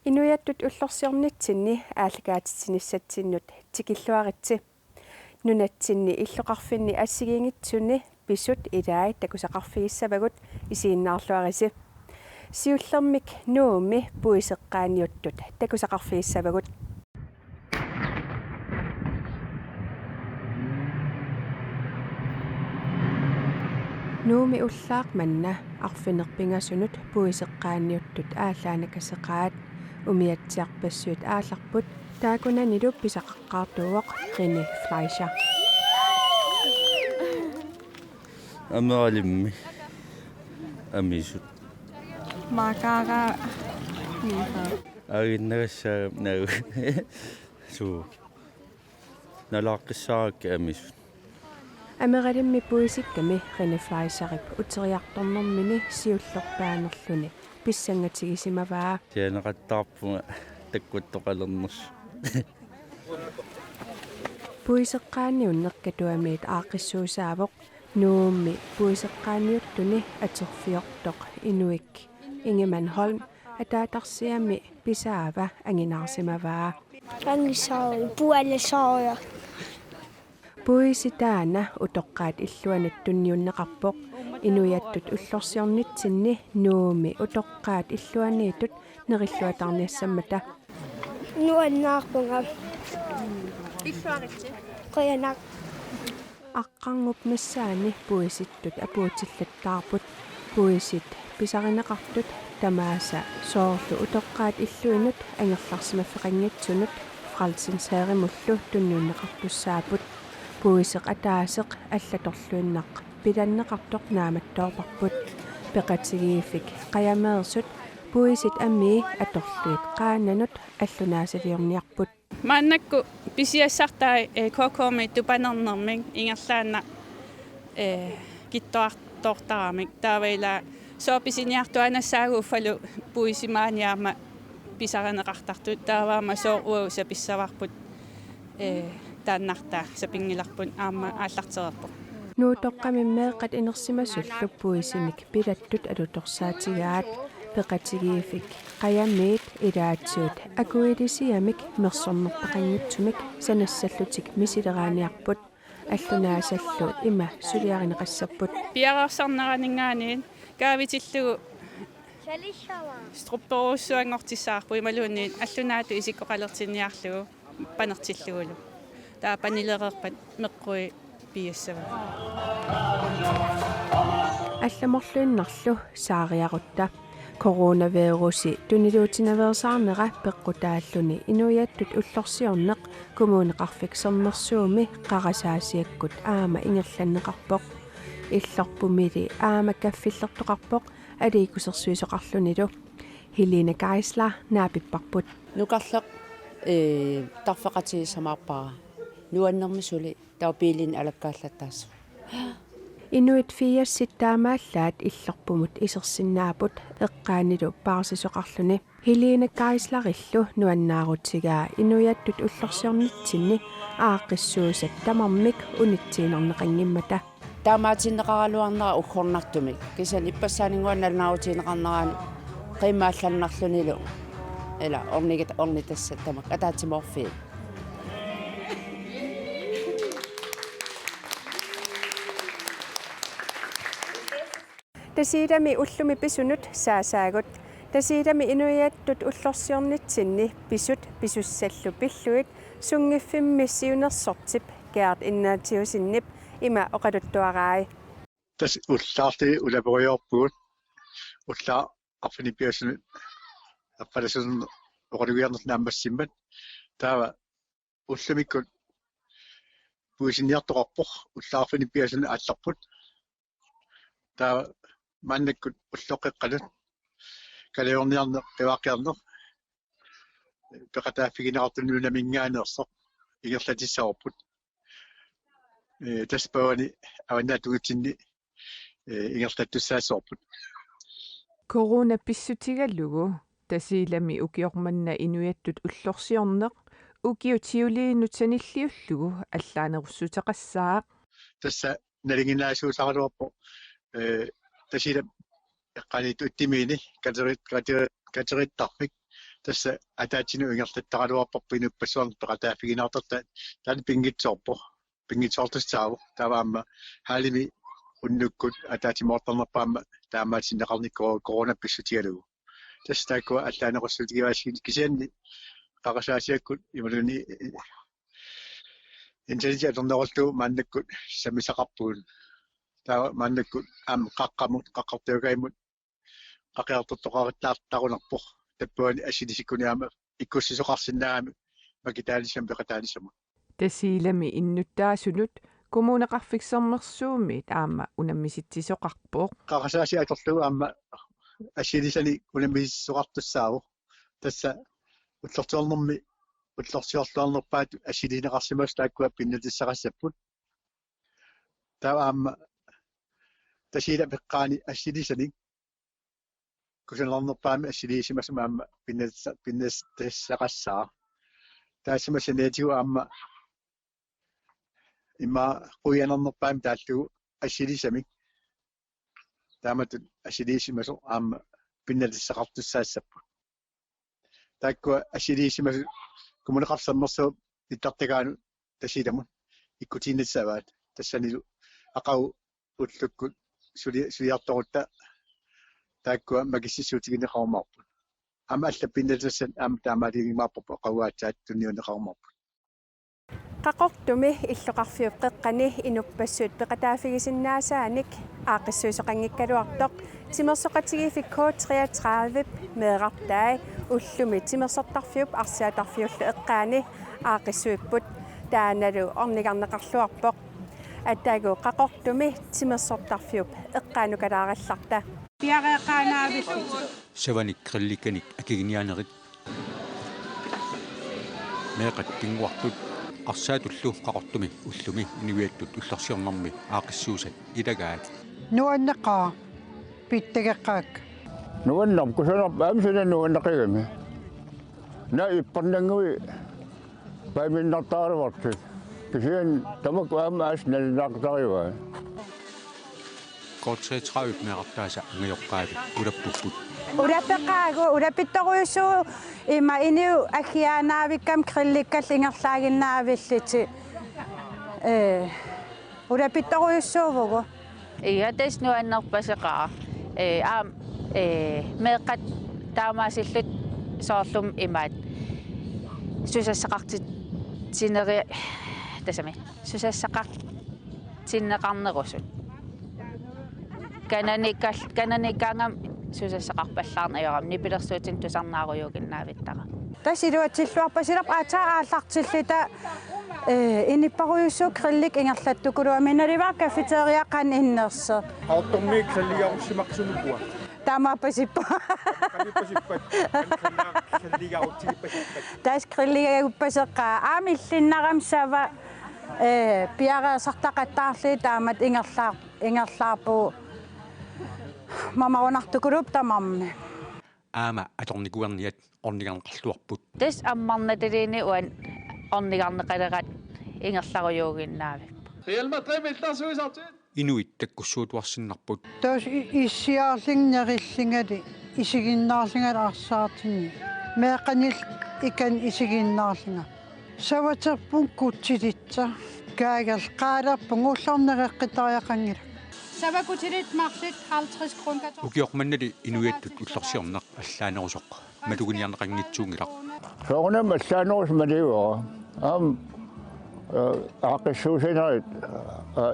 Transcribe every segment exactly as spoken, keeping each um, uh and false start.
Inuiattut ullorsiornitsinni aallakaatitsinissatsinnut tikilluaritsi. Nunatsinni illoqarfinni assigiinngitsuni pisut ilaat takusaqarfigissavagut, isiginnaarluarisi. Siullermik Nuummi puisit eqqaaniuttut takusaqarfigissavagut. Nuummi ullaaq manna arfineq-pingasunut puisit eqqaaniuttut aallaannakaseqaat. Umiatsiarpassuit aallarput, taakkunanilu pisaqaqqaartuuvoq René Fleischer. Ameralimmi amisut. Makara. Aginnagassaagamik nau. Suu. Nalaaqqissaarakkit amisut. Ameralimmi puisikkami René Fleischerip uteriartornermini siullerpaanerluni pissangatigisimavaa. Sianeqattaarpunga takkuttoqalernersut. Puisit eqqaaniunneq Katuamiit aaqqissuussaavoq. Nuummi puisit eqqaaniuttuni atorfiortoq Inuik Ingemann Holm ataatarsiami pisaava anginaarsimavaa. Angisaaru, pualasaaruja. Puisi taanna utoqqaat illuanut tunniunneqarpoq. Inuiattut ullorsiornitsinni Nuummi utoqqaat illuaniittut nerilluataarniassammata. Nuannaarpunga. Illuaritsi. Qujanaq. Aqqarngup nassaani puisittut apuutillattaarput. Puisit pisarineqartut tamaasa soorlu utoqqaat illuinut angerlarsimaffeqanngitsunut Frelsens Hærimullu tunniunneqartussaapput. Puiseq ataaseq allatorluinnaq pilanneqartoq naammattoorparput. Peqatigiiffik Qajameersut puisit amii atorlugit qaannanut allunaasaliorniarput. Maannakkut pisiassartai, eh, K K-mi tupanernermik ingerlaannaq, eh, kittorartoortaramik. Taava ila sooq pisiniartuaannassaagut uffalu puisimaani aamma pisarineqartartut. Taava aamma sooq uagut sapissavarput, eh, taannartaa sapinngilarput aamma aallartereerpoq. Nuutoqqami meeqqat inersimasullu puisinik pilattut alutorsaatigaat. Peqatigiiffik Qajamiit ilaatigut akuilisiamik mersornertaqanngitsumik sanassallutik misileraaniarput. Allunaasallu ima suliarineqassapput. Piareersarneraninngaanniit kaavitillugu strupperujussuanngortissavarput imaluunniit allunaatut isikkoqalertinniarlugu panertillugulu. Taava panilereerpat meqqui piiassavagut. Allamorluinnarlu saariarutta. Coronavirusi tuniluutinaveersaarnera peqqutaalluni inuiattut ullorsiorneq Kommuneqarfik Sermersuumi qarasaasiakkut aamma ingerlanneqarpoq. Illorpumili aamma kaffillertoqarpoq aliikkusersuisoqarlunilu. Helene Geisler naapipparput. Nukarleq, ee, tarfeqatigiissamaarpara. Nuannermi suli taava biilinik alakkaallattaassaaq. Inuit firsit taamaallaat illorpumut isersinnaapput eqqaanilu paarsisoqarluni. Helene Geislerillu nuannaarutigaa inuiattut ullorsiornitsinni aaqqissuussat tamarmik unitsiinnarneqanngimmata. Taamaatinneqaraluarnera uggornartumik. Kisianni ippassaaninnguaq nalunaarutigineqarneraani qiimmaallannarlunilu. Ila ornigit ornitassat tamakku ataatsimoorfiit. Tasiilami ullumi pisunut saasaagut. Tasiilami inuiattut ullorsiornitsinni pisut pisussallu pillugit sunngiffimmi siunnersortip Gert Ignatiussenip ima oqaluttuarai. Tassa ullaarli ulaperiorpugut. Ullaaq arfineq-pingasunut erfalasusunut oqalugiarnerlu naammassimmat. Taava ullumikkut puisinniartoqarpoq, ullaaq arfineq-pingasunut aallarput. Taava maannakkut ulloqqeqqanut kalajorniarneq, qivaaqqiarneq peqataaffigineqartuni nunaminngaanneersoq ingerlatissavarput. Ee, tassa pavani avannaata tungitsinni, ee, ingerlattussaassavarput. Corona pissutigalugu Tasiilami ukioq manna inuiattut ullorsiorneq ukiut siuliinut sanilliullugu allaanerussuteqassaaq. Tassa nalinginnaasuusaraluarpoq, ee, Tasiilap eqqaaniittup uttimiini kateri-, kateri-, katerittarfik Tassa ataatsinut ingerlattaraluarparput inuppassuarnut peqataaffiginiartartoq, taanna pinngitsoorpoq. Pinngitsoortussaavoq. Taava aamma hallimi unnukkut ataatsimoortarnerput aamma taamaatsinneqarnikkut corona pissutigalugu. Tassa taakkua allaanerussutigivaassagit, kisianni qaqasaasiakkut imaluunniit internetip atornerullugu maannakkut sammisaqarpugut. Taava maannakkut aamma qaqqamut, qaqqartuakaimut qaqiartortoqartarunarpoq. Tappavani assilisikunik aamma ikkussisoqarsinnaammat makitaanissamut peqataanissamut. Tasiilami innuttaasunut Kommuneqarfik Sermersuumi aamma unammisitsisoqarpoq. Qaqasaasiaq atorlugu aamma assilisanik unammisitsisoqartussaavoq. Tassa ullorsiornermi, ullorsiorluarnerpaatut assiliineqarsimasut taakkua pinnatissaassapput. Taava aamma Tasiilap eqqaani assilisanik kusanarnerpaamik assiliisimasumik aamma pinnatissa-, pinnatissaassaaq. Taassuma saniatigut aamma immaqa quianarnerpaamik taallugu assilisamik taamatut assiliisimasoq aamma pinnatissaassapput. Taakkua assiliisimasut Kommuneqarfik Sermersuup nittartagaanut Tasiilamut ikkutiinnassavat, tassanilu aqagu ullukkut suli-, suliartorutta taakkua makississuutigineqarumaarput. Aamma allat pinnatassat aamma taamaaliugiumaarparput, aqagu aatsaat tunniunneqarumaarput. Qaqortumi illoqarfiup qeqqani inuppassuit peqataaffigisinnaasaanik aaqqissuisoqanngikkaluartoq timersoqatigiiffik K treogtredive meerartai ullumi timersortarfiup arsaattarfiullu eqqaani aaqqissuipput, taannalu ornigarneqarluarpoq. Ataagu Qaqortumi timersortarfiup eqqaanukalaarallarta. Piareeqqaanaavillutik. Savanik grillikanik akiginiaanerit. Meeqqat kinguartut arsaatullu Qaqortumi ullumi inuiattut ullorsiornermi aaqqissuusat ilagaat. Nuanneqaaq, pittageqqaak. Nuannerpoq, kusanarpoq, aamma suna nuanneqigami. Naa ippernanngui paaminnartaraluartut. Kisianni tamakku aamma assut nalunaaqutarivaat. K treogtredive meerartaasa angajoqqaavi ulappupput. Ulapeqaagut, ulapittorujussuuvugut, ima inuit akiaanaavikkami grillikkallu ingerlaaginnaavillutik. Ee, ulapittorujussuuvugut. Ia, tassa nuannerpaseqaaq. Ee, aamma, ee, meeqqat taamaasillutik soorlumi imaat susassaqartitsineri-, tassami, susassaqartinneqarnerusut. Kananiikkaal-, kananiikkaangami susassaqarpallaarneq ajorami, nipilersuutinik tusarnaarujuuginnaavittara. Tassa iluatsilluarpasilerpoq aatsaat aallartilluta, ee, inuppassuit grillit ingerlattukuluamik, naluara cafeteria qanoq innersoq. Qaqortormiut grilligarussimaqqisumik ukua. Taamaappasippoq. Qanippasippat. Grilligarussimaqqisumik. Tassa grilligarussimaqqisumik. Aamma illinnarami Sava, ee, piareersartaqattaarlugit taamatut ingerlaar-, ingerlaarpugut mamarunartukuluupput tamarmik. Aamma atornikuuerniat ornigarneqarluarput. Tassa ammarnataliini uani ornigarneqaleratta ingerlarujuuginnaavipput. Real Madrid millersuisartut. Inuit takkussuutuarsinnarput. Tassa i-, issiaarlunga nerillungali isiginnaarlunga arsaartinni. Meeqqanillu ikani isiginnaarlunga. Savaterput kutsilitsa. Kaagerl qaalerpunga ullormi nereqqitariaqanngilaq. Sava kutilit marluk halvtreds kroner karton. Ukioq mannali inuiattut ullorsiorneq allaanerusoq matuginiarneqanngitsuunngilaq. Soorunami allaanerusoq maliuara. Aamma, ee, aaqqissuussinerit, ee,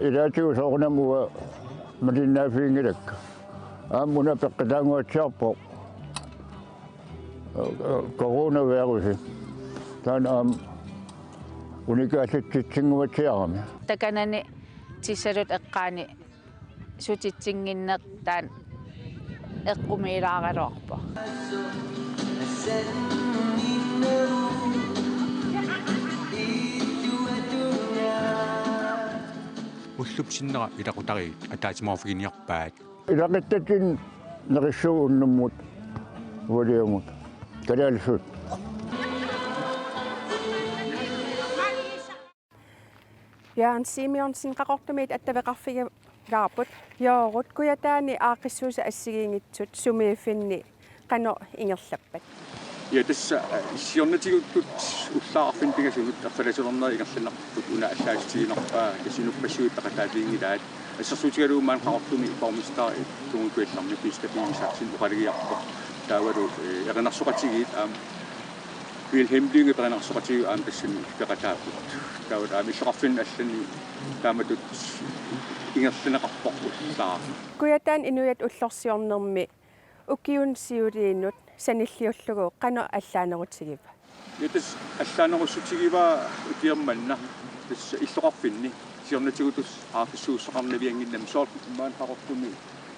ilaatigut soorunami uanga malinnaaffiginngilakka. Aamma una peqqutaannguatsiarpoq, ee, coronavirusi. Taanna aamma unikaallatsitsinnguatsiarami. Takanani tissalut eqqaani sutitsinnginneq taanna eqqumiilaaraluarpoq. Ullup sinnera ilaqutariit ataatsimoorfiginiarpaat. Ilaquttatsinnut nerissuugut unnummut ualiamut. Kalaallisut. Jørgen Simonsen, Qaqortumiit attaveqarfigilaarput. Joorut, Kujataani aaqqissuussat assigiinngitsut sumiiffinni qanoq ingerlappat? Ja, tassa, eh, siornatigut ullaaq arfineq-pingasunut erfalasulernerit ingerlanneqarput, una allaatitsiinnarpaa, tassa inuppassuit peqataaviginngilaat. Assersuutigalugu maani Qaqortumi borgmesteri Kommune Kujallermi Bidstrup Isaksen oqalugiarpoq. Taavalu, eh, erinarsoqatigiit aamma Vilhelm Lynge erinarsoqatigiit aamma tassani peqataapput. Taavalu aamma illoqarfinni allani taamatut ingerlanneqarpoq ullaaq. Kujataani inuiattut ullorsiornermi ukiuni siuliini sanilliullugu qanoq allaanerutigivaa? Ja, tassa allaanerussutigivaa ukioq manna tassa illoqarfinni siornatigut aaqqissuussaqarnaviannginnami, soorlu maani Qaqortumi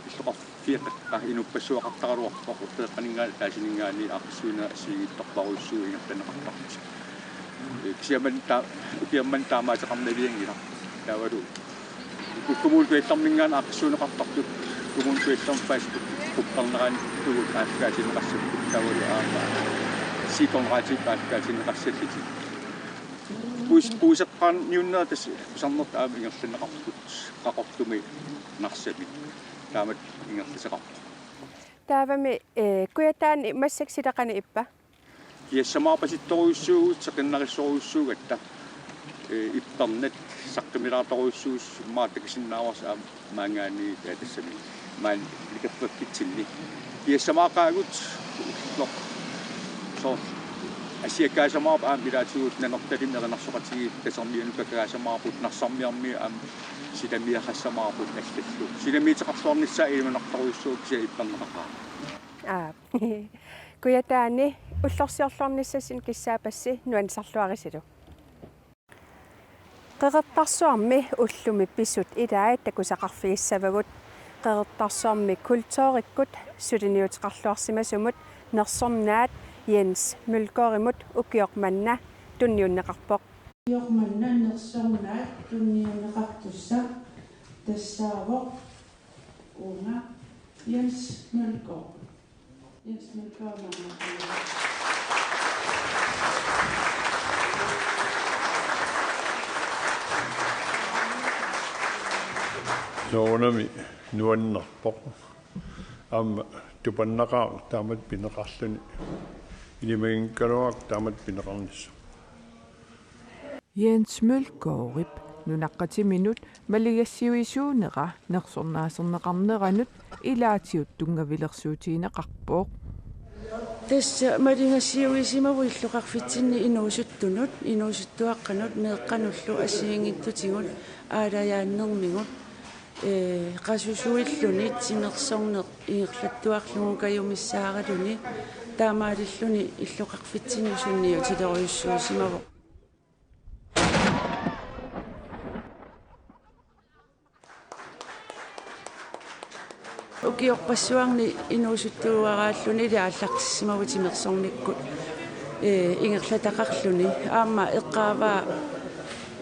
illoqarfiit qeqqa inuppassuaqartaraluarpoq, ullaaqqaninngaanniit ataasinngaanniit aaqqissuineq assigiinngitsorpassuit ingerlanneqartartut. Eh, kisianni ta-, ukioq manna taamaateqarnavianngilaq. Taavalu Kommune Kujallerminngaanniit aaqqissuunneqartartut, Kommune Kujallermi Facebookgruppingaanniit aallakkaatinneqassapput, taavalu aamma Sikonraatip aallakkaatinneqassallutik. Puis-, puiseqqaarniunnerit tassa kusanartut aamma ingerlanneqarput Qaqortumi Narsami. Taamatut ingerlateqarpoq. Taavami, eh, Kujataani massakkut sileqaneq ippa? Kiassamaarpasittorujussuuvugut, seqinnarissorujussuugatta, eh, ippernaat saqqummilaartorujussuusut immaqa takusinnaavarsi aamma maanngaanniit, eh, tassami maani nikerfaffitsinni. Kiassamaaqaagut ulloq soorlu asiakkaasamaarput aamma ilaatigut Nanortalimmi erinarsoqatigiit Tasermiunut kakkaasamaarput, Narsarmiarmiut aamma silamiaqassamaarput allallu. Silamiuteqarluarnissaat ilimanartorujussuuvoq kisianni ipperneqaqaaq. Aap. Kujataani ullorsiorluarnissassinnut kissaapassi nuannisarluarisilu. Qeqertarsuarmi ullumi pisut ilaat takusaqarfigissavagut. Qeqertarsuarmi kulturikkut suliniuteqarluarsimasumut nersornaat Jens Mølgaardimut ukioq manna tunniunneqarpoq. Ukioq manna nersornaat tunniunneqartussaq tassaavoq uunga Jens Mølgaard. Jens Mølgaard, maanga. Soorunami nuannerpoq. Aamma tupannaqaaq taamatut pineqarluni. Ilimaginngikkaluarpara taamatut pineqarnissaq. Jens Mølgaardip nunaqqatiminut maligassiuisuunera nersornaaserneqarneranut ilaatigut tunngavilersuutigineqarpoq. Tassa maligassiuisimavoq illoqarfitsinni inuusuttunut, inuusuttuaqqanut, meeqqanullu assigiinngitsutigut aalajaannermigut, ee, qasusuilluni timersorneq ingerlattuarlugu kajumissaaraluni, taamaalilluni illoqarfitsinnut sunniutilerujussuusimavoq. Ukiorpassuarni inuusuttuaraalluni aallartissimavoq timersornikkut, ee, ingerlataqarluni. Aamma eqqaavaa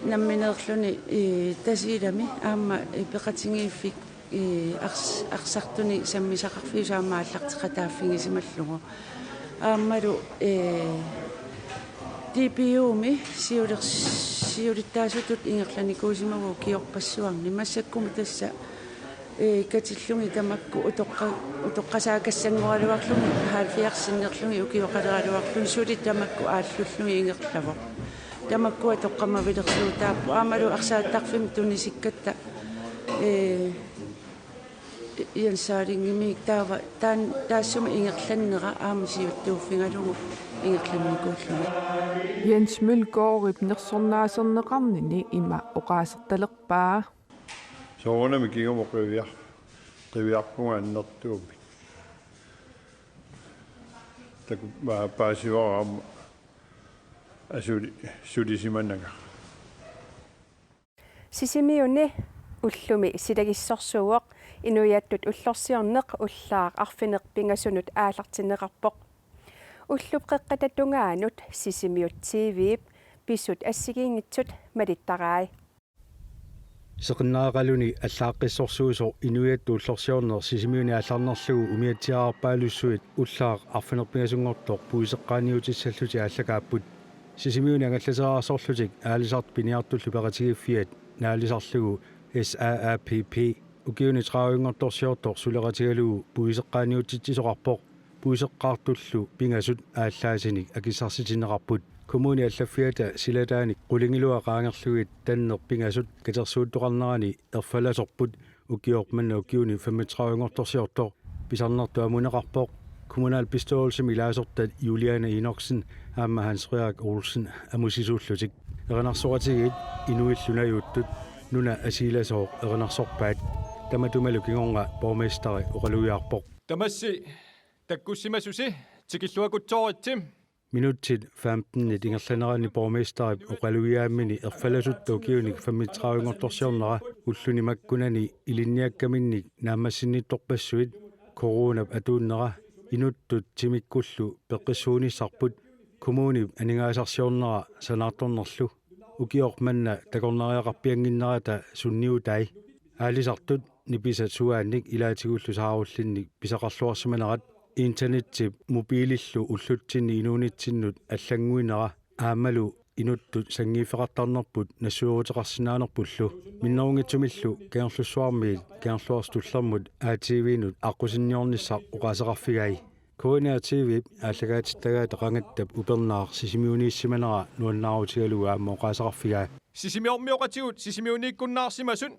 nammineerluni, ee, Tasiilami aamma, ee, peqatigiiffik, ee, ars-, arsartunik sammisaqarfiusoq aamma aallarteqataaffigisimallugu. Aammalu, ee, D P U-mi siulers-, siulittaasutut ingerlanikuusimavoq ukiorpassuarni. Massakkumut tassa, ee, katillugit tamakku utoqqa-, utoqqasaakkassanngoraluarlugit halvfjerds sinnerlugit ukioqaleraluarlugit suli tamakku aallullugit ingerlavoq. Tamakkua toqqammavilersuutaapput. Aammalu arsaattarfimmi tunisikkatta, ee, Jens Saalingimik taava taan-, taassuma ingerlannera aamma siuttuuffigalugu ingerlannikuulluni. Jens Mølgaardip nersornaaserneqarnini ima oqaasertalerpaa. Soorunami kingumut qiviar-, qiviarpunga annertuumik. Taku-, pa-, paasivara aamma asuli-, sulisimananga. Sisimiuni ullumi silagissorsuuvoq inuiattut ullorsiorneq ullaaq arfineq-pingasunut aallartinneqarpoq. Ullup qeqqata tungaanut Sisimiut T V-p pisut assigiinngitsut malittarai. Seqinneraqaluni allaaqqissorsuusoq inuiattut ullorsiorneq Sisimiuni aallarnerlugu umiatsiaarpaalussuit ullaaq arfineq-pingasunngortoq puiseqqaanniutissallutik aallakaapput. Sisimiuni angallateraarsorlutik aalisartut piniartullu peqatigiiffiat naalisarlugu S A A P P ukiuni tredivinngortorsiortoq suleqatigalugu puiseqqaanniutitsisoqarpoq. puiseqqaartullu pingasut aallaasinik akissarsitinneqarput. Kommunip allaffiata silataanik qulingiluat qaangerlugit tanneq pingasut katersuuttoqarnerani erfalasorput ukioq manna ukiuni femogtredive-nngortorsiortoq pisarnertut amuneqarpoq. Kommunalbestyrelsimi ilaasortat Juliane Enoksen aamma Hans Frederik Olsen amussisuullutik. Erinarsoqatigiit inuillu najuuttut nuna asiilasooq erinarsorpaat. Tamatumalu kingorna borgmesteri oqalugiarpoq. Tamassi takkussimasusi tikilluakutsooritsi. Minutsit femtenit ingerlaneranni borgmesterip oqalugiaammini erfalasutta ukiunik femogtredive-nngortorsiornera ulluni makkunani ilinniakkaminnik naammassinnittorpassuit coronap atuunnera inuttut timikkullu peqqissuunissarput kommunip aningaasarsiornera sanaartornerlu ukioq manna takornariaqarpiannginnerata sunniutai aalisartut nipisat suaannik ilaatigullu saarullinnik pisaqarluarsimanerat internetsip mobiilillu ullutsinni inuunitsinnut allannguinera aammalu inuttut sanngiiffeqartarnerput nassueruteqarsinnaanerpullu minnerunngitsumillu Kangerlussuarmiit Kangerluarsuk Tullermut A T V-nut aqqusinniornissaq oqaaseqarfigai. K N R T V-p aallakaatittagaata Qangattap upernaaq Sisimiuniissimanera nuannaarutigalugu aamma oqaaseqarfigaa. Sisimiormioqatigut Sisimiuniikkunnaarsimasut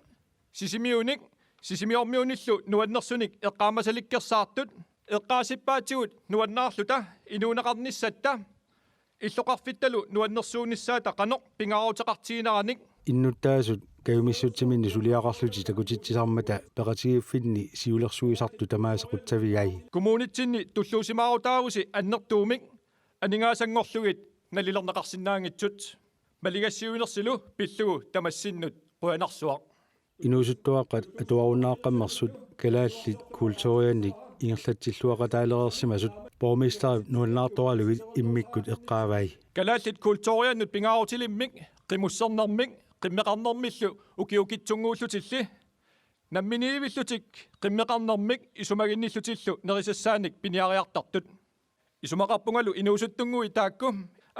Sisimiunik Sisimiormiunillu nuannersunik eqqaamasalikkersaartut eqqaasippaatigut nuannaarluta inuuneqarnissatta illoqarfittalu nuannersuunissaata qanoq pingaaruteqartigineranik. Innuttaasut kajumissutsiminnik suliaqarlutik takutitsisarmata peqatigiiffinni siulersuisartut tamaasa qutsavigai. Kommunitsinni tulluusimaarutaavusi annertuumik aningaasanngorlugit nalilerneqarsinnaanngitsut. Maligassiuinersilu pillugu tamassinnut qujanarsuaq. Inuusuttuaqqat atuarunnaaqqammersut kalaallit kulturiannik ingerlatsilluaqataalereersimasut borgmesterip nuannaartoralugit immikkut eqqaavai. Kalaallit kulturiannut pingaarutilimmik, qimussernermik, qimmeqarnermillu ukiukitsunnguullutilli. Namminiivillutik qimmeqarnermik isumaginnillutillu nerisassaanik piniariartartut. Isumaqarpungalu inuusuttunnguit taakku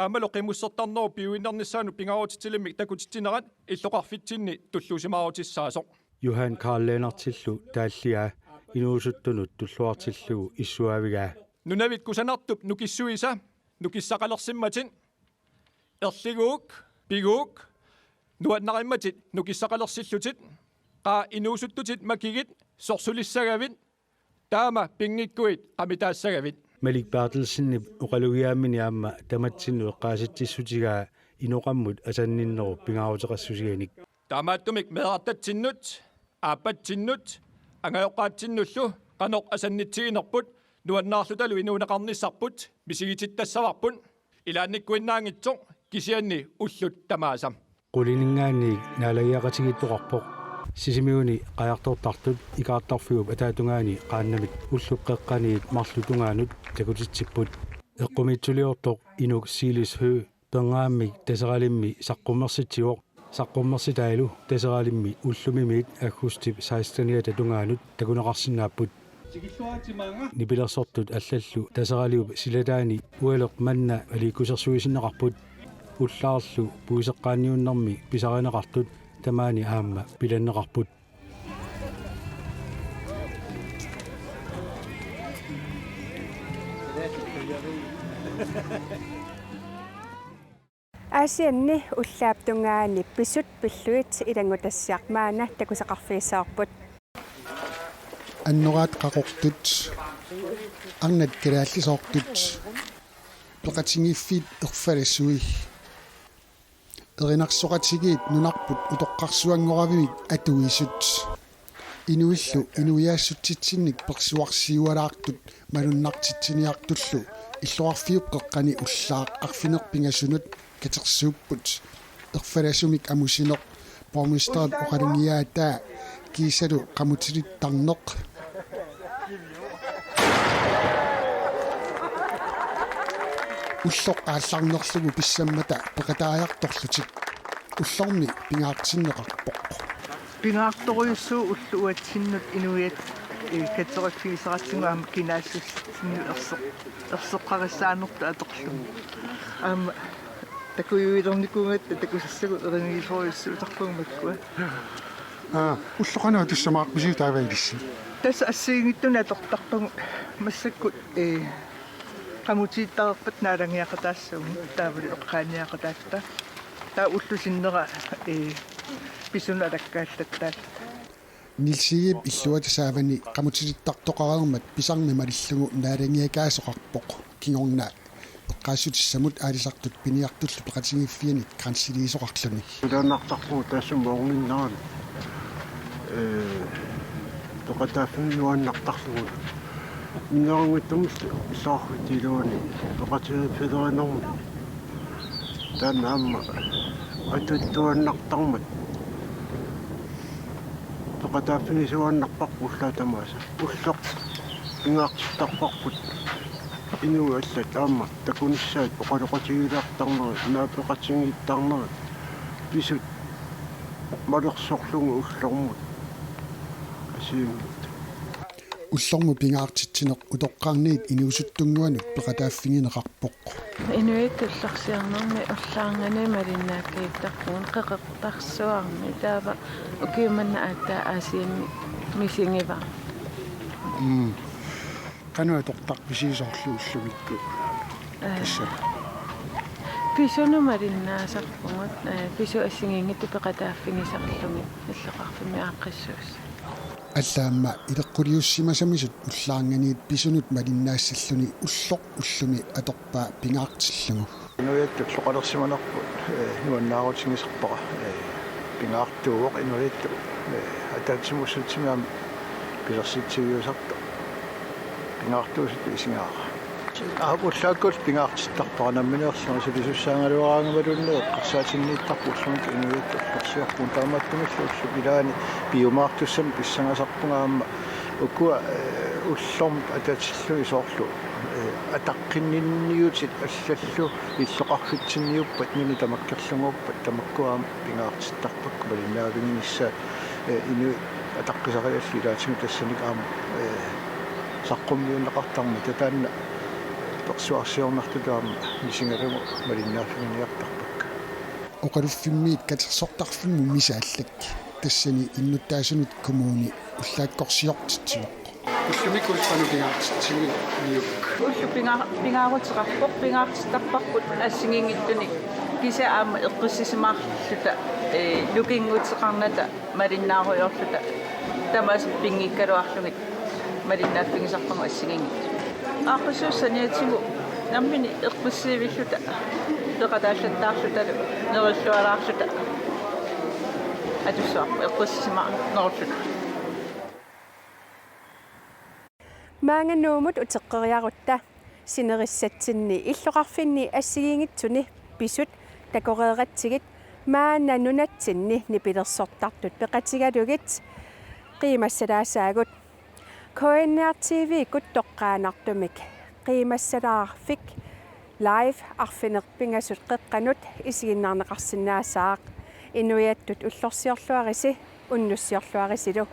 aammalu qimussertarnerup piuinnarnissaanut pingaarutitilimmik takutitsinerat illoqarfitsinni tulluusimaarutissaasoq. Johan Karl Lennartillu taalliaa inuusuttunut tulluartillugu issuaavigaa. Nunavit kusanartup nukissuisa nukissaqalersimmatit. Erliguuk, piguuk, nuannarimmatit nukissaqalersillutit. Qaa inuusuttutit makigit sorsulissagavit. Taama pinngikkuit qamitaassagavit. Malik Berthelsenip oqalugiaammini aamma tamatsinnut eqqaasitsissutigaa inoqammut asanninnerup pingaaruteqassusianik. Taamaattumik meerartatsinnut, aappatsinnut, angajoqqaatsinnullu qanoq asannitsiginerput nuannaarlutalu inuuneqarnissarput misigitittassavarput. Ilaannikkuinnaanngitsoq kisianni ullut tamaasa. Qulininngaanniit naalagiaqatigiittoqarpoq. Sisimiuni qajartortartut ikaartarfiup ataatungaani qaannamit ullup qeqqaniit marluk tungaanut takutitsipput. Eqqumiitsuliortoq Inuk Silis Høegh pernaammik Taseralimmi saqqummersitsivoq. Saqqummersitaalu Taseralimmi ullumimiit aggustip seksteniata tungaanut takuneqarsinnaapput. Nipilersortut allallu Taseraliup silataani ualeq manna aliikkusersuisinneqarput. Ullaarlu puiseqqaanniunnermi pisarineqartut tamaani aamma pilanneqarput. Aasianni ullaap tungaani pisut pillugit ilanngutassiaq maanna takusaqarfigissavarput. Annoraat qaqortut, arnat kalaallisoortut, peqatigiiffiit erfalasui, erinarsoqatigiit nunarput utoqqarsuanngoravimmi atuisut. Inuillu inuiaassutsitsinnik persuarsiualaartut malunnartitsiniartullu illoqarfiup qeqqani ullaaq arfineq-pingasunut katersuupput. Erfalasumik amusineq, borgmesterip oqalugiaataa kiisalu qamutilittarneq. Ulloq aallarnerlugu pissammata peqataajartorlutik. Ullormi pingaartinneqarpoq. Pingaartorujussuuvoq ulloq uatsinnut inuiaat, eh, katersuuffigisaratsigu aamma kinaassutsinnut erseq-, erseqqarissaanertut atorlugu. Aamma takujuilernikuugatta takusassagut erinigisorujussuusarpagut makkua. Aa, ulloq qanoq atussamaarpisiuk taava ilissi? Tassa assigiinngitsunik atortarpagut massakkut, ee, qamutigittareerpata naalagiaqataassagut taavalu eqqaaniaqataatta. Taava ullut sinnera, ee, pisunut alakkaallattaalluni. Niels Egedep illuata saavani qamutilittartoqareermat pisarneq malillugu naalagiakaasoqarpoq kingorna eqqaassutissamut aalisartut piniartullu peqatigiiffianit grænsiliisoqarluni. Ilaannartarpugut taassuma ornginnerani. Ee, peqataaffigiuaannartarlugu. Minnerunngitsumillu saarfitiluani peqatigiiffilerinermi. Taanna aamma atuttuaannartarmat. Peqataaffigisuaannarparput ullaat tamaasa. Ulloq pingaartittarparput. Inuit allat aamma takunissaat oqaloqatigilaartarnerit, naapeqatigiittarnerit, pisut malersorlugit ullormut assigiinngitsut. Ullormut pingaartitsineq utoqqarniit inuusuttunnguanut peqataaffigineqarpoq. Inuit ullorsiornermi ullaarnganiit malinnaaffigiittarpugut qeqertarsuarmi taava ukiumanna aatsaat Aasianni misigivara. Mm. Qanoq atortarpisi soorlu ullumikkut? Ee, tassa. Pisunut malinnaasarpugut, ee, pisut assigiinngitsut peqataaffigisarlugit illoqarfimmi aaqqissuussat. Alla aamma ileqquliussimasamisut ullaarnganiit pisunut malinnaassalluni ulloq ullumi atorpaa pingaartillugu. Inuiattut illoqalersimanerput, ee, nuannaarutigisarpara, ee, pingaartuuvoq inuiattut, ee, ataatsimuussutsimik aamma pilersitsiviusartoq pingaartuusutut isigaara. Aap, ullaakkullu pingaartittarpara nammineerlunga sulisussaagaluaraangamaluunniit eqqarsaatinniittarput ullumikkut inuiattut ullorsiorpugut taamaattumillu ullut ilaanni piumaartussamik pissangasarpunga aamma ukua, ee, ullormut atatillugu soorlu, ee, ataqqinninniutit allallu illoqarfitsinniuppat nunat tamakkerluguuppat tamakkua aamma pingaartittarpakka malinnaaviginissaat, ee, inuit ataqqisariallit ilaatigut tassanilu aamma, ee, saqqummiunneqartarmata taanna persuarsiornartutut aamma misigalugu malinnaaffiginiartarpakka. Oqaluffimmiit katersortarfimmut misaallak tassani innuttaasunut kommuni ullaakkorsiortitsivoq. Ullumikkut qanoq pingaartitsigiuk? Ullut pinga-, pingaaruteqarpoq, pingaartittarparput assigiinngitsunik kisianni aamma eqqissisimaarluta, ee, lukinguteqarnata malinnaarujoorluta tamaasa pinngikkaluarlugit malinnaaffigisarpagut assigiinngitsut. Aaqqissuussaniatigut nammineq eqqissivilluta peqataallattaarlutalu nerillualaarluta atussuarput eqqissisimaarnerulluta. Maanga Nuummut uteqqeriarutta sinerissatsinni illoqarfinni assigiinngitsuni pisut takoreeratsigit maanna nunatsinni nipilersortartut peqatigalugit qiimassalaasaagut. K N R T V-kkut toqqaannartumik qiimassalaarfik live arfineq-pingasut qeqqanut isiginnaarneqarsinnaassaaq. Inuiattut ullorsiorluarisi unnussiorluarisilu.